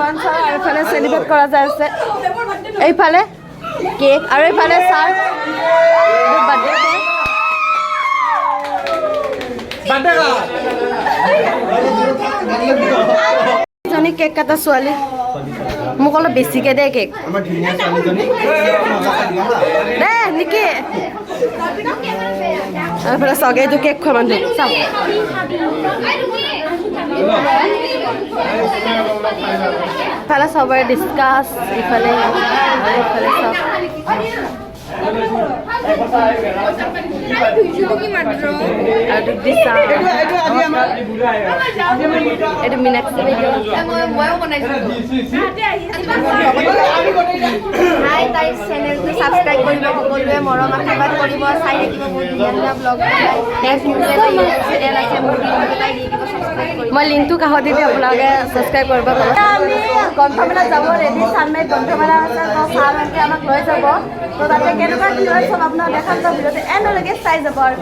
ৰহন sir আৰু এইফালে celebrate কৰা যায় আছে। এইফালে কেক আৰু এইফালে ছাৰ বাৰ্থডে। জনী কেক কাটা ছোৱালী, মোক অলপ বেছিকে দে কেক। আমাৰ ধুনীয়া ছোৱালীজনী। দে নেকি। এইফালে চাওক, এইটো কেক খোৱা মানুহ চাওক। ইফালে চবৰে ডিছকাছ, ইফালে আৰু ইফালে চাওক। আৰু দিছা এইটো মীনাক্ষী বাইদেউ। হাই, তাইৰ চেনেলটো ছাবস্ক্ৰাইব কৰিব সকলোৱে, মৰম আশীৰ্বাদ কৰিব, চাই থাকিব, বহুত ধুনীয়া ধুনীয়া ব্লগ চেনেল আছে মোৰ। লিংকটো তাই দি দিব, ছাবস্ক্ৰাইব কৰিব। মই লিংকটো কাষত দি দিম, আপোনালোকে ছাবস্ক্ৰাইব কৰিব পাৰিব। আমি গ্ৰন্থমেলাত যাব ৰেডি। চানমাৰীত গ্ৰন্থমেলা আছে, তো ছাৰহঁতে আমাক লৈ যাব। তো তাতে কেনেকুৱা কি হয় চব আপোনাক দেখাম। তো ভিডিঅ'টো এণ্ডলৈকে চাই যাব। আৰু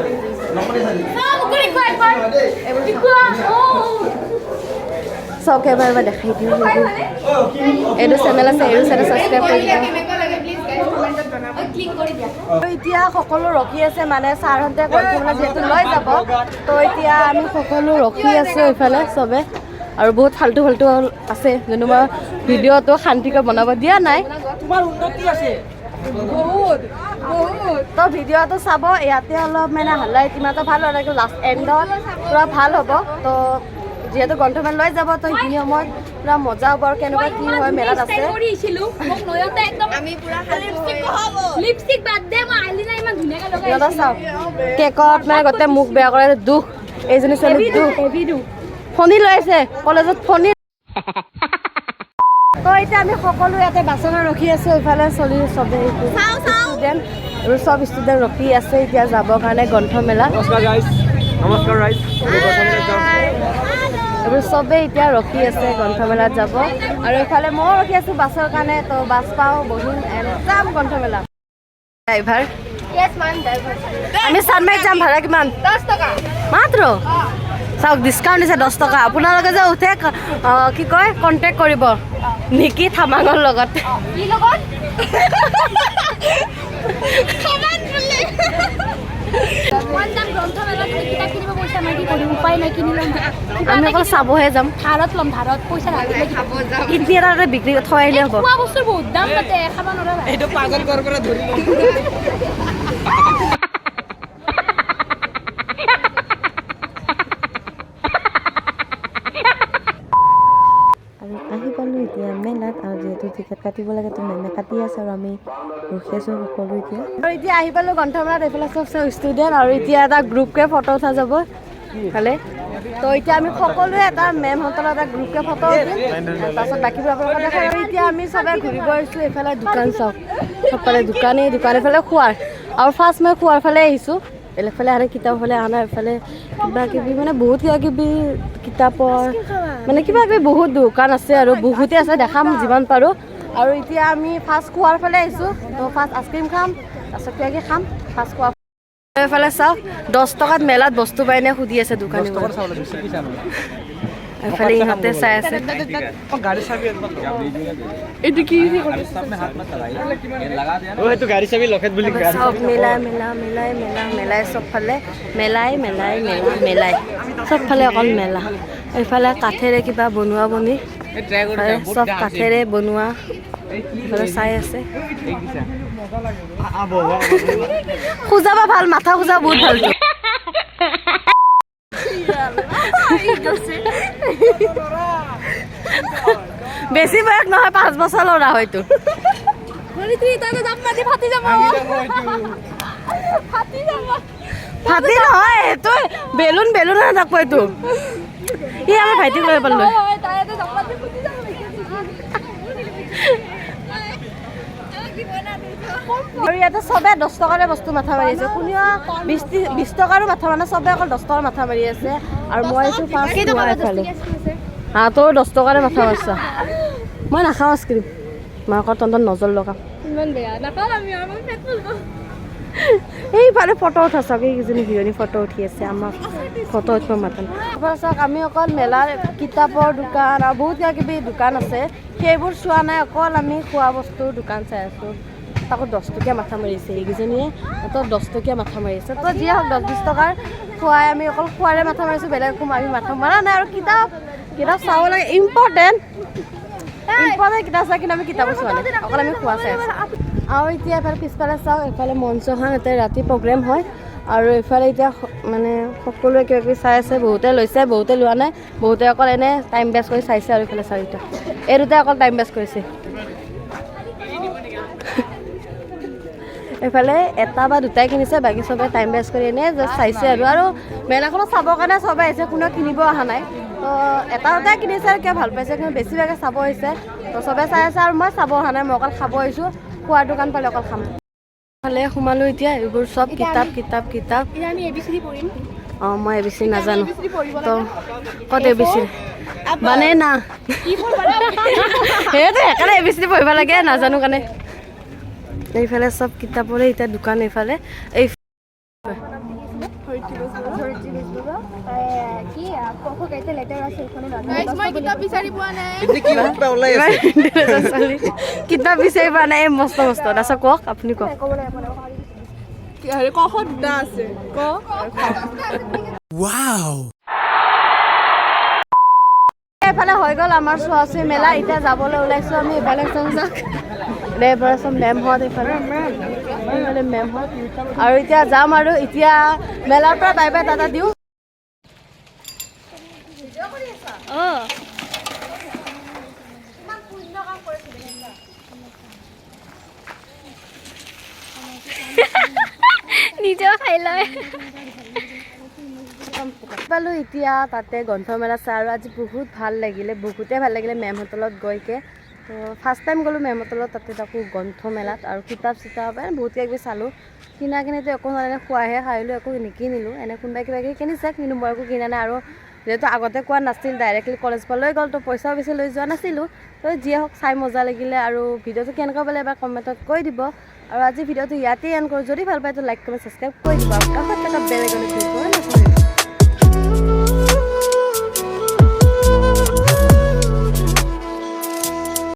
চাওক, এবাৰ এবাৰ দেখাই দিওঁ। এইটো চেনেল আছে, এইটো চেনেল ছাবস্ক্ৰাইব কৰি দিব। আৰু এতিয়া সকলো ৰখি আছে, মানে ছাৰহঁতে গ্ৰন্থমেলা যিহেতু লৈ যাব, তো এতিয়া আমি সকলো ৰখি আছোঁ এইফালে চবে। আৰু বহুত ফাল্টু ফাল্টু আছে, যোনটো মই ভিডিঅ'টো শান্তিকৈ বনাব দিয়া নাই। তোমাৰ উন্নতি আছে। তো ভিডিঅ'টো চাব। ইয়াতে অলপ মানে হাল্লা ইমানটো ভাল নালাগে, লাষ্ট এণ্ডত পূৰা ভাল হ'ব। তো যিহেতু গ্ৰন্থমেলা লৈ যাব, তো সেইখিনি সময়ত পূৰা মজা হ'ব। আৰু কেনেকুৱা কি হয় মেলাত আছে। আমি পুৰা সাজু হৈ লিপষ্টিক বাদ দে, মই আইলিনা ইমান ধুনীয়াকে লগাই। সিহঁতৰ চাওক, কেকত মানে গোটেই মুখ বেয়া কৰে। দুখ, এইজনী ছোৱালী দুখ, ফণি লৈ আছে কলেজত ফণি। তো এতিয়া আমি সকলো ইয়াতে বাছনত ৰখি আছো। ইফালে চলি চবে ষ্টুডেণ্ট আৰু চব ষ্টুডেণ্ট ৰখি আছে এতিয়া যাবৰ কাৰণে গ্ৰন্থমেলা। নমস্কাৰ গাইজ, নমস্কাৰ ৰাইজ। এইবোৰ চবেই এতিয়া ৰখি আছে গ্ৰন্থমেলাত যাব। আৰু এইফালে ময়ো ৰখি আছো বাছৰ কাৰণে। তো বাছ পাওঁ, বহিম এণ্ড যাম গ্ৰন্থমেলা। ড্ৰাইভাৰ? য়েছ মেম, ড্ৰাইভাৰ। আমি চানমাৰীত যাম, ভাড়া কিমান? 10 টকা। মাত্ৰ চাওক, ডিছকাউণ্ট দিছে 10 টকা। আপোনালোকে যে উঠে কি কয়, কণ্টেক্ট কৰিব নিকি থামাঙৰ লগত। কি লগত? মই যাম গ্ৰন্থমেলাত, তুমি কিতাপ কিনিব পইচা নাই, কি কৰিম? উপায় নাই, কিনি ল'ম। আমি অকল চাবহে যাম। ধাৰত ল'ম, ধাৰত পইচা, ধাৰত লৈ কিতাপ। কিডনী এটা তাতে বিক্ৰী থৈ আহিলে হ'ব। খোৱা বস্তুৰ বহুত দাম তাতে, খাব নোৱাৰা। এইটো পাগল ঘৰ পৰা ধৰি ল'ম। আৰু আহি পালোঁ এতিয়া মেলাত। আৰু যিহেতু টিকেট কাটিব লাগে, তো মেমে কাটি আছে আৰু আমি ৰখি আছোঁ সকলো এতিয়া। আৰু এতিয়া আহি পালোঁ গ্ৰন্থমেলাত। এইফালে চব চব ষ্টুডেণ্ট। আৰু এতিয়া এটা গ্ৰুপকে ফটো উঠা যাব ইফালে। তো এতিয়া আমি সকলোৱে এটা মেমহঁতৰ এটা গ্ৰুপকে ফটো উঠিম, তাৰপাছত বাকীবোৰ আপোনালোকক দেখাম। আৰু এতিয়া আমি চবে ঘূৰিব আহিছোঁ। এইফালে দোকান চাওক, চবফালে দোকানেই দোকান। এইফালে খোৱাৰ, আৰু ফাৰ্ষ্ট মই খোৱাৰ ফালে আহিছোঁ, বেলেগ ফালে অহা নাই, কিতাপৰ ফালে অহা নাই। এইফালে কিবা কিবি, মানে বহুত কিবা কিবি কিতাপৰ, মানে কিবা কিবি বহুত দোকান আছে আৰু বহুতে আছে, দেখাম যিমান পাৰোঁ। আৰু এতিয়া আমি ফাৰ্ষ্ট খোৱাৰ ফালে আহিছোঁ। তো ফাৰ্ষ্ট আইচক্ৰীম খাম, তাৰপিছত কিবা কিবি খাম। ফাৰ্ষ্ট খোৱা। এইফালে চাওক, 10 টকাত মেলাত বস্তু পাই নে সুধি আছে দোকানী। এইফালে ইহঁতে চাই আছে। গাড়ী চাবি। এইটো কি? সেইটো গাড়ী চাবি লকেট বুলি। চব মেলা মেলা, মেলাই মেলা, মেলাই চবফালে মেলাই মেলাই মেলা মেলাই, চবফালে অকল মেলা। এইফালে কাঠেৰে কিবা বনোৱা বনি, এইফালে চব কাঠেৰে বনোৱা। এইফালে চাই আছে। খোজাব ভাল, মাথা খোজা বহুত ভাল। বেছি বয়স নহয়, 5 বছৰ ল'ৰা হয়তো। ফাটি যাব, ফাটি যাব। ফাটি নহয়, সেইটো বেলুন, বেলুন নাথাকব এইটো। ই আমাৰ ভাইটিক লৈ পালো। তাই এটা জাপ ফুটি যাব। আৰু ইয়াতে চবে 10 টকাৰে বস্তু মাথা মাৰি আছে। কোনেও 20 টকাৰো মাথা, মানে চবে অকল 10 টকাৰ মাথা মাৰি আছে। আৰু মই আহিছোঁ ফাৰ্ষ্ট। হা, তই 10 টকাৰে মাথা মাৰছা। মই নাখাওঁ আইচক্ৰীম, মাকৰ তন্তত নজৰ লগাম। ইমান বেয়া নাখাওঁ আমি, আমাৰ পেট ফুলব। এইফালে ফটো উঠা চাওক, এইকেইজনী হিৰণী ফটো উঠি আছে, আমাক ফটো উঠিব মাতা নাই। আপোনাৰ চাওক, আমি অকল মেলাৰ কিতাপৰ দোকান আৰু বহুত কিবা কিবি দোকান আছে, সেইবোৰ চোৱা নাই, অকল আমি খোৱা বস্তুৰ দোকান চাই আছোঁ। তাকো 10 টকীয়া মাথা মাৰিছে এইকেইজনীয়ে, তো 10 টকীয়া মাথা মাৰিছে। তো যিয়ে হওক, 10-20 টকাৰ খোৱাই আমি অকল খোৱাৰে মাথা মাৰিছোঁ, বেলেগ একো আমি মাথা মৰা নাই। আৰু কিতাপ চাব লাগে, ইম্পৰ্টেণ্ট ইম্পৰ্টেণ্ট কিতাপ চাই, কিন্তু আমি কিতাপো চোৱা নাই, অকল আমি খোৱা চাই আছোঁ। আৰু এতিয়া এফালে পিছফালে চাওক, এইফালে মঞ্চখন, ইয়াতে ৰাতি প্ৰগ্ৰেম হয়। আৰু এইফালে এতিয়া মানে সকলোৱে কিবা কিবি চাই আছে, বহুতে লৈছে, বহুতে লোৱা নাই, বহুতে অকল এনে টাইম পাছ কৰি চাইছে। আৰু এইফালে চাৰিটা, এই দুটাই অকল টাইম পাছ কৰিছে। এইফালে এটা বা দুটাই কিনিছে, বাকী চবে টাইম পাছ কৰি এনেই জাষ্ট চাইছে। আৰু মেলাখনত চাবৰ কাৰণে চবে আহিছে, কোনেও কিনিব অহা নাই। তো এটা দুটাই কিনিছে আৰু কিয় ভাল পাইছে, কিন্তু বেছিভাগে চাব আহিছে। তো চবে চাই আছে আৰু মই চাব অহা নাই, মই অকল খাব আহিছোঁ। খোৱাৰ দোকান পালে অকল খাম। ফালে সোমালোঁ এতিয়া, এইবোৰ চব কিতাপ কিতাপ কিতাপ। এতিয়া আমি এ বি চি ডি পঢ়িম। অঁ, মই এ বি চি নাজানো। তো ক'ত এ বি চি মানে না, সেইটো সেইকাৰণে এ বি চি পঢ়িব লাগে, নাজানো কাৰণে। এইফালে চব কিতাপৰে এতিয়া দোকান। এইফালে এই ধৰিত্ৰী বেজবৰুৱা কি ক খ কেইটা লেটাৰ আছে এইখনে। মই কিতাপ বিচাৰি পোৱা নাই। কিবা ওলাই আছে। কিতাপ বিচাৰি পোৱা নাই। এই মস্ত মস্ত, তাৰপিছত কওক, আপুনি কওক। হেৰি, ক খ দুটা আছে, ক। Wow! এইফালে হৈ গ'ল আমাৰ চোৱা চুই মেলা, এতিয়া যাবলৈ ওলাইছোঁ আমি। এইফালে চাওঁ যাওক, এইফালে চব মেমহঁত, এইফালে মেমহঁত। আৰু এতিয়া যাম আৰু এতিয়া মেলাৰ পৰা বাই বাই টাটা দিওঁ। অঁ। নিজেও খাই লয়। পালোঁ এতিয়া তাতে গ্ৰন্থমেলা চাই আৰু আজি বহুত ভাল লাগিলে, বহুতেই ভাল লাগিলে মেমহঁতৰ লগত গৈকে। তো ফাৰ্ষ্ট টাইম গ'লোঁ মেমহঁতৰ লগত, তাতে তাকো গ্ৰন্থমেলাত, আৰু কিতাপ চিতাপ এনে বহুত কিবা কিবি চালোঁ। কিনা কিনিতো একো নোৱাৰে, খোৱাহে খাইলোঁ, একো নিকিনিলোঁ। এনে কোনোবাই কিবা কিবি কিনিছে, কিন্তু মই একো কিনা নাই। আৰু যিহেতু আগতে কোৱা নাছিল, ডাইৰেক্টলি কলেজ পৰা লৈ গ'ল, তো পইচাও বেছি লৈ যোৱা নাছিলোঁ। তো যিয়ে হওক, চাই মজা লাগিলে। আৰু ভিডিঅ'টো কেনেকুৱা পালে এবাৰ কমেণ্টত কৈ দিব। আৰু আজি ভিডিঅ'টো ইয়াতেই এণ্ড কৰোঁ। যদি ভাল পায় তো লাইক, কমেণ্ট, ছাবস্ক্ৰাইব কৰি দিব আৰু কাষত থকা বেল আইকনত ক্লিক কৰিব।